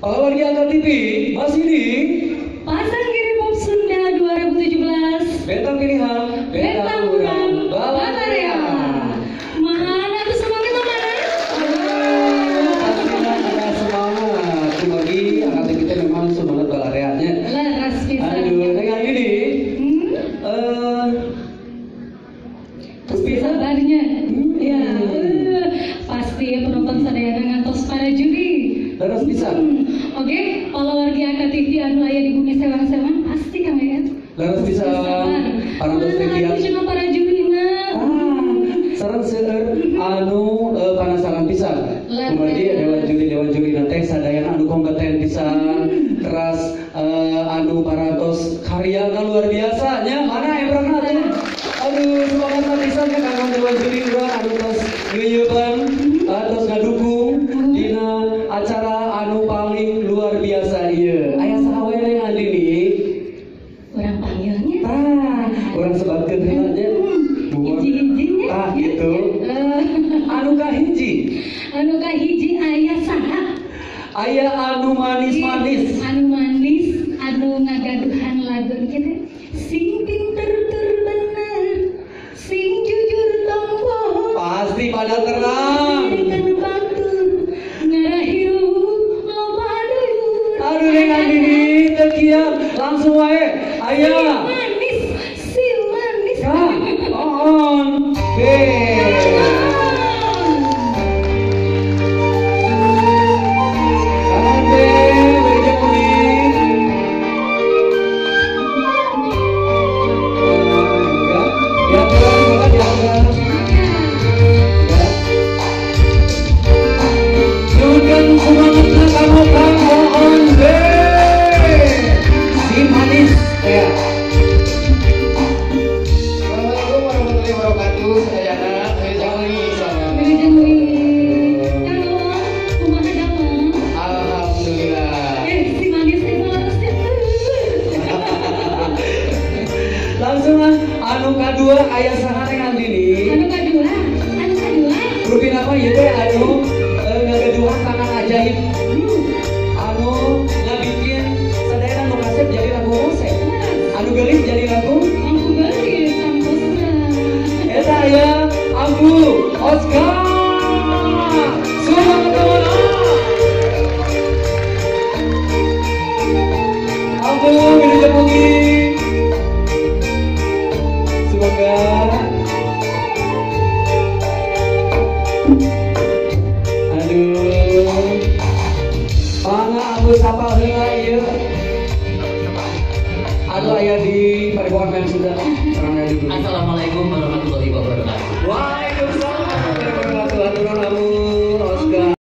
Palawargi Angka TV masih di Pasanggiri Pop Sunda 2017. Bentang pilihan, Bentang urang, Balarea. Mana tuh semangat mana? Ada semangat. Kumargi Angka TV teh memang semangat balareanya. Leres pisan. Aduh, dengan ini terus sabarnya. Ya, pasti penonton sadayana ngantos para juri. Terus bisa. Oke, palawargi Angka TV anu aya di bumi sewang-sewang pasti Kang ya. Leres bisa. Parantos teh kiat. Cuma para jurina. Sareng seueur anu panasaran pisan. Kumargi dewan juri teh sadayana anu kompeten pisan. Teras anu parantos karyana luar biasa nya. Mana emprana atuh? Aduh, semangat pisan nya kanggo dewan juri urang anu tos ngeuyeban, tos ngadukung dina acara anu paling luar biasa ieu. Aya saha wae Neng Andini? Urang panggilnya. Tah, urang sebatkeun heula nya. Hiji-hijinya. Tah gitu. Anu kahiji. Anu kahiji aya saha? Aya anu manis-manis. Anu manis, anu ngagaduhan lagu kitu. Sing pinter tur bener, sing jujur tong bohong. Pasti pada terang. Aduh Neng Andini, teu kieu langsung wae. Aya. Manis, si manis. Kah, on. B. Assalamualaikum warahmatullahi wabarakatuh. Sadayana, Alhamdulillah. Si manis itu harusnya. Langsung ah, anu kadua aya saha Neng Andini? Anu kadua, anu kadua. Rupina mah ieu teh anu ngagaduhan tangan ajaib. Anu ngabikin sadayana nu kasep jadi lagu resep. Anu geulis jadi lagu Ambu geulis sampusna. Eta aya Ambu Oscar. Semangat teman. Ambu wilujeng wengi. Semoga aduh mangga Ambu sapa heula ieu. Aduh aya di Padepokan Main Sunda. Assalamualaikum warahmatullahi wabarakatuh. Wah.